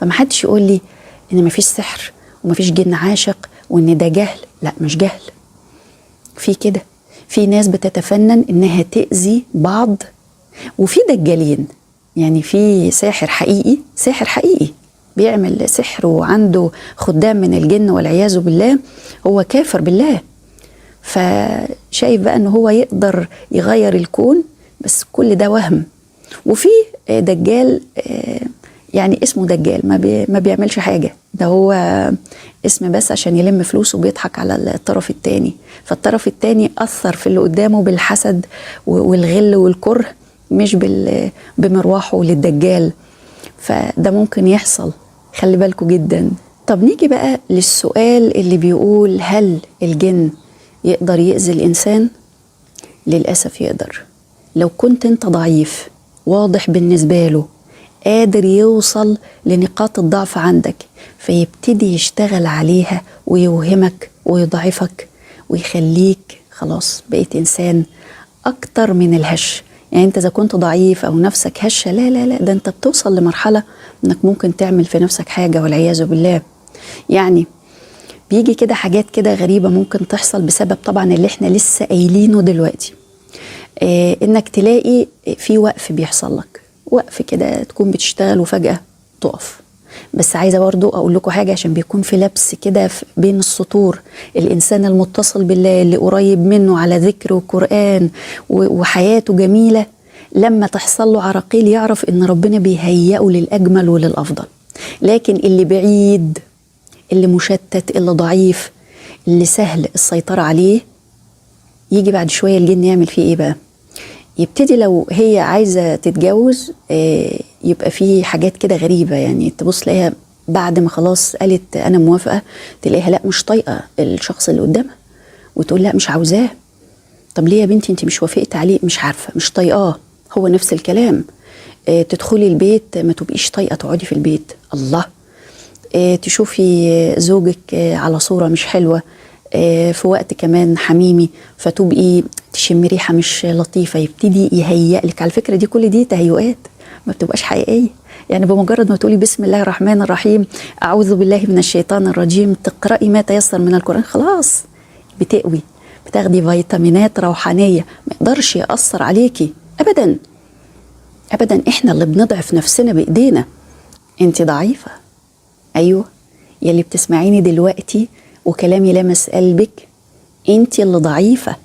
فمحدش يقول لي ان مفيش سحر ومفيش جن عاشق وان ده جهل. لا، مش جهل، في كده، في ناس بتتفنن انها تأذي بعض، وفي دجالين. يعني في ساحر حقيقي، ساحر حقيقي بيعمل سحر وعنده خدام من الجن والعياذ بالله، هو كافر بالله، فشايف بقى ان هو يقدر يغير الكون، بس كل ده وهم. وفي دجال، يعني اسمه دجال، ما بيعملش حاجة، ده هو اسم بس عشان يلم فلوس وبيضحك على الطرف التاني. فالطرف التاني أثر في اللي قدامه بالحسد والغل والكره، مش بمرواحه للدجال. فده ممكن يحصل، خلي بالكم جدا. طب نيجي بقى للسؤال اللي بيقول هل الجن يقدر يأذي الإنسان؟ للأسف يقدر. لو كنت انت ضعيف واضح بالنسبة له، قادر يوصل لنقاط الضعف عندك، فيبتدي يشتغل عليها ويوهمك ويضعفك ويخليك خلاص بقيت إنسان أكتر من الهش. يعني انت إذا كنت ضعيف أو نفسك هشة، لا لا لا، ده انت بتوصل لمرحلة انك ممكن تعمل في نفسك حاجة والعياذ بالله. يعني بيجي كده حاجات كده غريبة ممكن تحصل بسبب طبعا اللي احنا لسه قايلينه دلوقتي. انك تلاقي في وقف بيحصل لك، وقف كده تكون بتشتغل وفجأة تقف. بس عايزة برضو أقول لكم حاجة، عشان بيكون في لبس كده بين السطور. الإنسان المتصل بالله اللي قريب منه على ذكر وقرآن وحياته جميلة، لما تحصل له عراقيل يعرف إن ربنا بيهيئه للأجمل وللأفضل. لكن اللي بعيد، اللي مشتت، اللي ضعيف، اللي سهل السيطرة عليه، يجي بعد شوية الجن يعمل فيه إيه بقى؟ يبتدي لو هي عايزة تتجوز، يبقى فيه حاجات كده غريبة. يعني تبص تلاقيها بعد ما خلاص قالت أنا موافقة، تلاقيها لا مش طايقة الشخص اللي قدامها، وتقول لا مش عاوزاه. طب ليه يا بنتي انت مش وافقت عليه؟ مش عارفة، مش طايقاه. هو نفس الكلام. تدخلي البيت ما تبقيش طايقة تقعدي في البيت. الله. تشوفي زوجك على صورة مش حلوة، في وقت كمان حميمي، فتبقي تشمي ريحة مش لطيفة، يبتدي يهيئ لك. على فكرة دي كل دي تهيؤات ما بتبقاش حقيقية. يعني بمجرد ما تقولي بسم الله الرحمن الرحيم، أعوذ بالله من الشيطان الرجيم، تقرأي ما تيسر من القرآن، خلاص بتقوي، بتاخدي فيتامينات روحانية، ما يقدرش يأثر عليكي أبدا أبدا. إحنا اللي بنضعف نفسنا بإيدينا. أنت ضعيفة، أيوة يلي بتسمعيني دلوقتي وكلامي لمس قلبك، أنت اللي ضعيفة.